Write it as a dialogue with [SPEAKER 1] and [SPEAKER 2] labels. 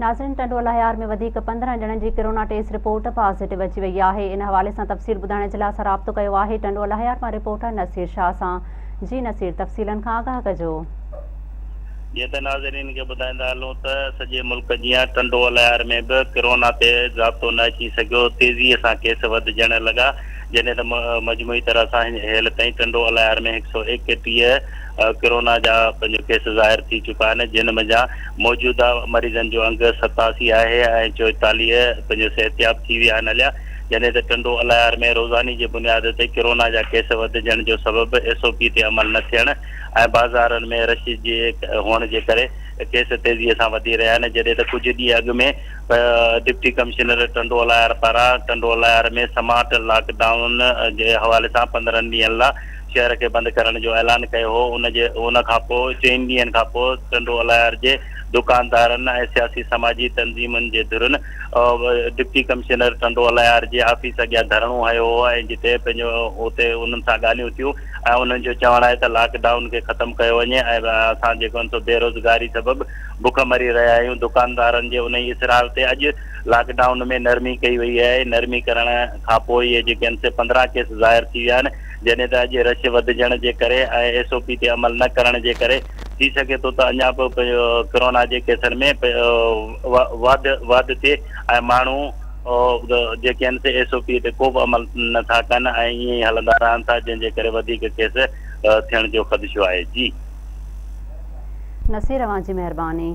[SPEAKER 1] ناظرين ٽنڊو الهيار ۾ وڌيڪ 15 ڄڻن جي ڪرونا ٽيسٽ رپورٽ پازيٽو اچي وئي آهي ان حوالي سان تفصيل ٻڌائڻ جي لاء اسان رابطو ڪيو آهي ٽنڊو الهيار مان رپورٽر نصير شاهه سان جي نصير تفصيلن کان آگاهه ڪجو.
[SPEAKER 2] جيئن ته ناظرين کي ٻڌائيندا هلون ته سڄي ملڪ جيان ٽنڊو الهيار ۾ به ڪرونا تي ضابطو نه اچي سگهيو تيزي سان ڪيس وڌجڻ لڳا جڏهن ته مجموعي طرح سان هيل تائين ٽنڊو الهيار ۾ 131 ڪرونا جا پنهنجو ڪيس ظاهر ٿي چڪا آهن جن منجهان موجوده مريضن جو انگ 87 آهي ۽ 44 پنهنجو صحتياب ٿي ويا آهن هليا جڏهن ته ٽنڊو الهيار ۾ روزاني جي بنياد تي ڪرونا جا ڪيس وڌجڻ جو سبب ايس او پي تي عمل نه ٿيڻ ۽ بازارن ۾ رش جي هئڻ جي ڪري ڪيس تيزي سان وڌي رهيا آهن جڏهن ته ڪجهه ڏينهن اڳ ۾ ڊپٽي ڪمشنر ٽنڊو الهيار پاران Tando Allahyar ۾ smart lock down جي حوالي سان 15 ڏينهن لا شهر کي بند ڪرڻ جو اعلان ڪيو هو ان جي ان کانپوء چئن ڏينهن کانپوء ٽنڊو الهيار جي دڪاندارن ۽ سياسي سماجي تنظيمن جي ڌرين ڊپٽي ڪمشنر ٽنڊو الهيار جي آفيس اڳيان ڌرڻو هنيو هو ۽ جتي پنهنجو اتي انهن سان ڳالهيون ٿيون ۽ انهن جو چوڻ آهي ته لاڪ ڊائون کي ختم ڪيو وڃي ۽ اسان جيڪو آهن سو بيروزگاري سبب بک مري رهيا آهيون، دڪاندارن جي انهي اصرار تي اڄ لاڪ ڊائون ۾ نرمي ڪئي وئي آهي، نرمي ڪرڻ کانپوء اهي جيڪي آهن سي 15 ڪيس ظاهر ٿي ويا آهن، جڏهن ته اڄ رش وڌجڻ جي ڪري ۽ ايس او پي تي عمل نه ڪرڻ جي ڪري ٿي سگهي ٿو ته اڃا به ڪرونا جي ڪيسن ۾ واڌ واڌ ٿئي ۽ ماڻهو جيڪي آهن سي ايس او پي تي ڪو به عمل نه ٿا ڪن ۽ ائين ئي هلندا رهن ٿا جنهن جي ڪري وڌيڪ ڪيس ٿيڻ جو خدشو آهي جي.
[SPEAKER 1] نصير اوهان جي مهرباني.